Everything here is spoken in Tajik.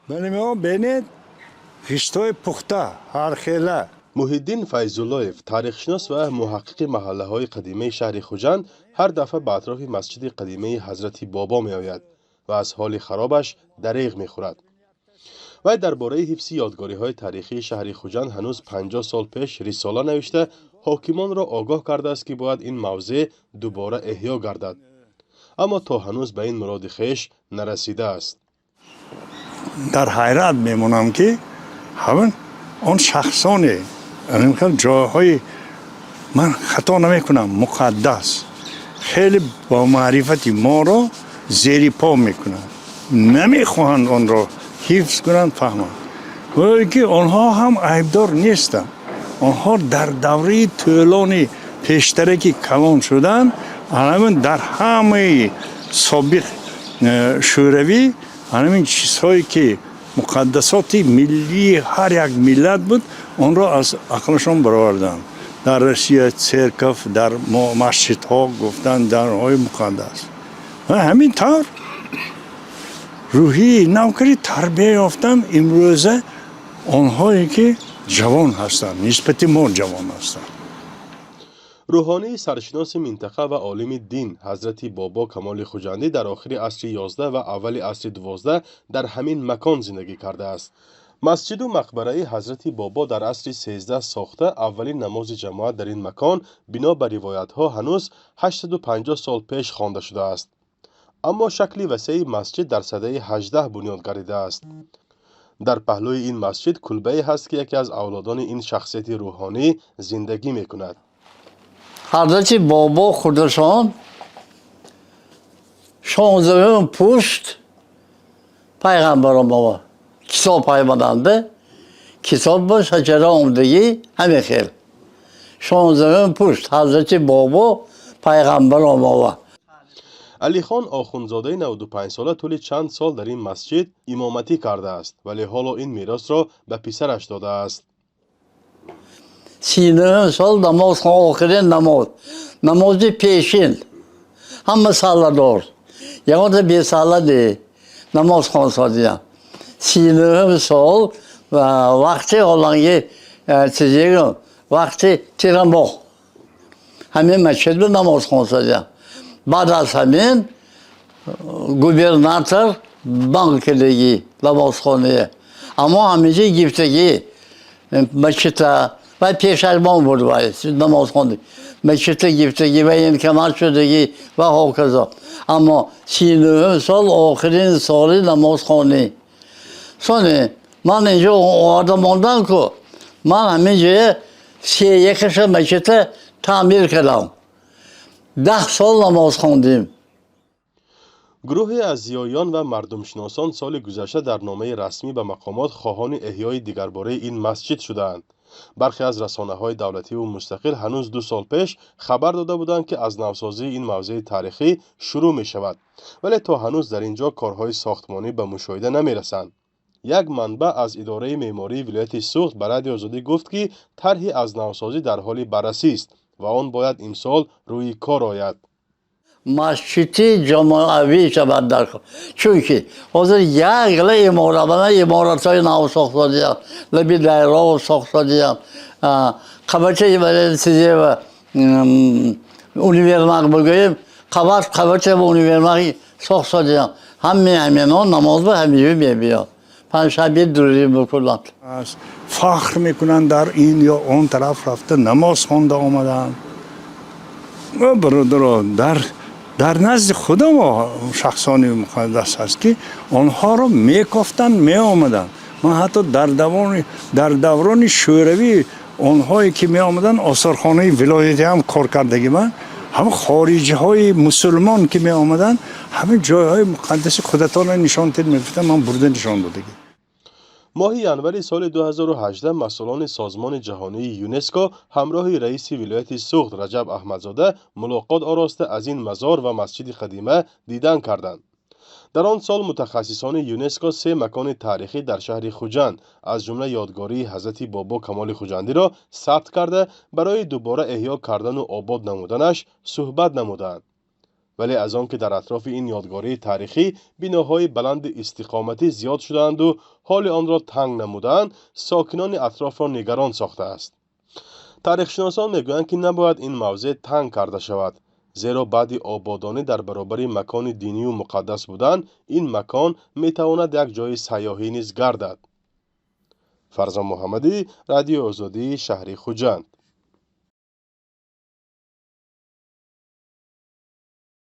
Бинед, хиштҳои пухта ҳархела. Муҳиддин Файзуллоев, таърихшинос ва муҳаққиқи маҳаллаҳои қадимаи шаҳри Хуҷанд, ҳар дафъа ба атрофи масҷиди қадимаи Ҳазрати Бобо меояд ва аз ҳоли харобаш дареғ мехӯрад. Вай дар бораи ҳифзи ёдгориҳои таърихии шаҳри Хуҷанд ҳанӯз 50 сол пеш рисола навишта, ҳокимонро огоҳ кардааст, ки бояд ин мавзеъ дубора эҳё гардад, аммо то ҳанӯз ба ин муроди хеш нарасидааст. Дар ҳайрат мемонам, ки ҳамин он шахсоне ҷойҳои, ман хато намекунам, муқаддас, хеле бо маърифати моро зери по мекунанд, намехоҳанд онро ҳифз кунанд, фаҳманд, гӯё ки онҳо ҳам айбдор нестанд. Онҳо дар давраи тӯлони пештаре ки калон шуданд, ҳамин дар ҳамаи собиқ Шӯравӣ ҳамин чизҳое ки муқаддасоти миллии ҳар як миллат буд, онро аз ақлашон бароварданд. Дар Россия церковь, дар масҷидҳо гуфтанд дарҳои муқаддас. Ҳамин тавр рӯҳии навкари тарбия ёфтан. Имрӯза онҳое ки ҷавон ҳастанд, нисбати мо ҷавон ҳастанд. Рӯҳонии саршиноси минтақа ва олими дин, Ҳазрати Бобо Камоли Хуҷандӣ, дар охири асри 11 ва аввали асри 12 дар ҳамин макон зиндагӣ кардааст. Масҷиду мақбараи Ҳазрати Бобо дар асри 13 сохта, аввалин намози ҷамоат дар ин макон, бино ба ривоятҳо, ҳанӯз 850 сол пеш хонда шудааст, аммо шакли васеи масҷид дар садаи 18 бунёд гардидааст. Дар паҳлӯи ин масҷид кулбае ҳаст, ки яке аз авлодони ин шахсияти рӯҳонӣ зиндагӣ мекунад. Ҳазрати Бобо худашон 16-ум пушт пайғамбарон бобо китоб паймаданд, китоб бо шаҷара омдагӣ, ҳамин хел 16-ум пушт Ҳазрати Бобо пайғамбарон бобо. Алихон Охунзодаи 95сола тӯли чанд сол дар ин масҷид имоматӣ кардааст, вале ҳоло ин меросро ба писараш додааст. 39 сол намоз хон, охирин намоз, намози пешин, ҳама салладор, ягонта бесалла не, намоз хонсодиям 39 сол. Вақти ҳоланги чизегум, вақти тирамоҳ ҳамин масҷид намоз хонсодиям. Баъд аз ҳамин губернатор банк кардагӣ намозхонае, аммо ҳаминҷа гифтагӣ масҷида вай пешашмон буд, вай намозхонӣ масҷида гифтагӣ ва военкомат шудагӣ ва ҳоказо. Аммо 39 сол охирин соли намозхонӣ. Сони ман инҷо оварда мондам ку, ман ҳамин ҷоя се якаша масҷида таъмир кардам, 10 сол намоз хондем. Гурӯҳе аз зиёиён ва мардумшиносон соли гузашта дар номаи расмӣ ба мақомот хоҳони эҳёи дигарбораи ин масҷид шудаанд. Бархе аз расонаҳои давлативу мустақил ҳанӯз 2 сол пеш хабар дода буданд, ки аз навсозии ин мавзеи таърихӣ шурӯъ мешавад, вале то ҳанӯз дар ин ҷо корҳои сохтмонӣ ба мушоҳида намерасанд. Як манбаъ аз идораи меъмории вилояти Суғд ба Радиои Озодӣ гуфт, ки тарҳи аз навсозӣ дар ҳоли баррасист ва он бояд имсол рӯи кор ояд. Масҷиди ҷамоавӣ шавад дар, чунки ҳозир як гила иморат, мана иморатҳои нав сохтодиям, лаби дайро сохтодиям, қабача чизева универмаг бигӯем, қабат қабача универмаг сохтодиям. Ҳаме ҳамино намоз ба ҳамиҷо мебиёд, панҷшанбе дурӣ мекунанд. Фахр мекунанд, дар ин ё он тараф рафта намоз хонда омаданд. Бародаро, дар назди худо мо шахсони муқаддас ҳаст, ки онҳоро мекофтанд, меомаданд. Ман ҳатто дар даврони Шӯравӣ онҳое ки меомаданд, осорхонаи вилоятӣ ҳам кор кардагӣ, ман ҳама хориҷиҳои мусулмон ки меомаданд, ҳама ҷойҳои муқаддаси худатонро нишон тед мегуфтанд, ман бурда нишон додагӣ. Моҳи январи соли 2018 масъулони созмони ҷаҳонии ЮНЕСКО ҳамроҳи раиси вилояти Суғд Раҷаб Аҳмадзода мулоқот ороста, аз ин мазор ва масҷиди қадима дидан карданд. Дар он сол мутахассисони ЮНЕСКО се макони таърихӣ дар шаҳри Хуҷанд, аз ҷумла ёдгории Ҳазрати Бобо Камоли Хуҷандиро сабт карда, барои дубора эҳё кардану обод намуданаш суҳбат намуданд. Вале аз он ки дар атрофи ин ёдгории таърихӣ биноҳои баланди истиқоматӣ зиёд шудаанду ҳоли онро танг намудаанд, сокинони атрофро нигарон сохтааст. Таърихшиносон мегӯянд, ки набояд ин мавзеъ танг карда шавад, зеро баъди ободонӣ дар баробари макони динию муқаддас будан, ин макон метавонад як ҷойи сайёҳӣ низ гардад. Фарзон Муҳаммадӣ, Радиои Озодӣ, шаҳри Хуҷанд.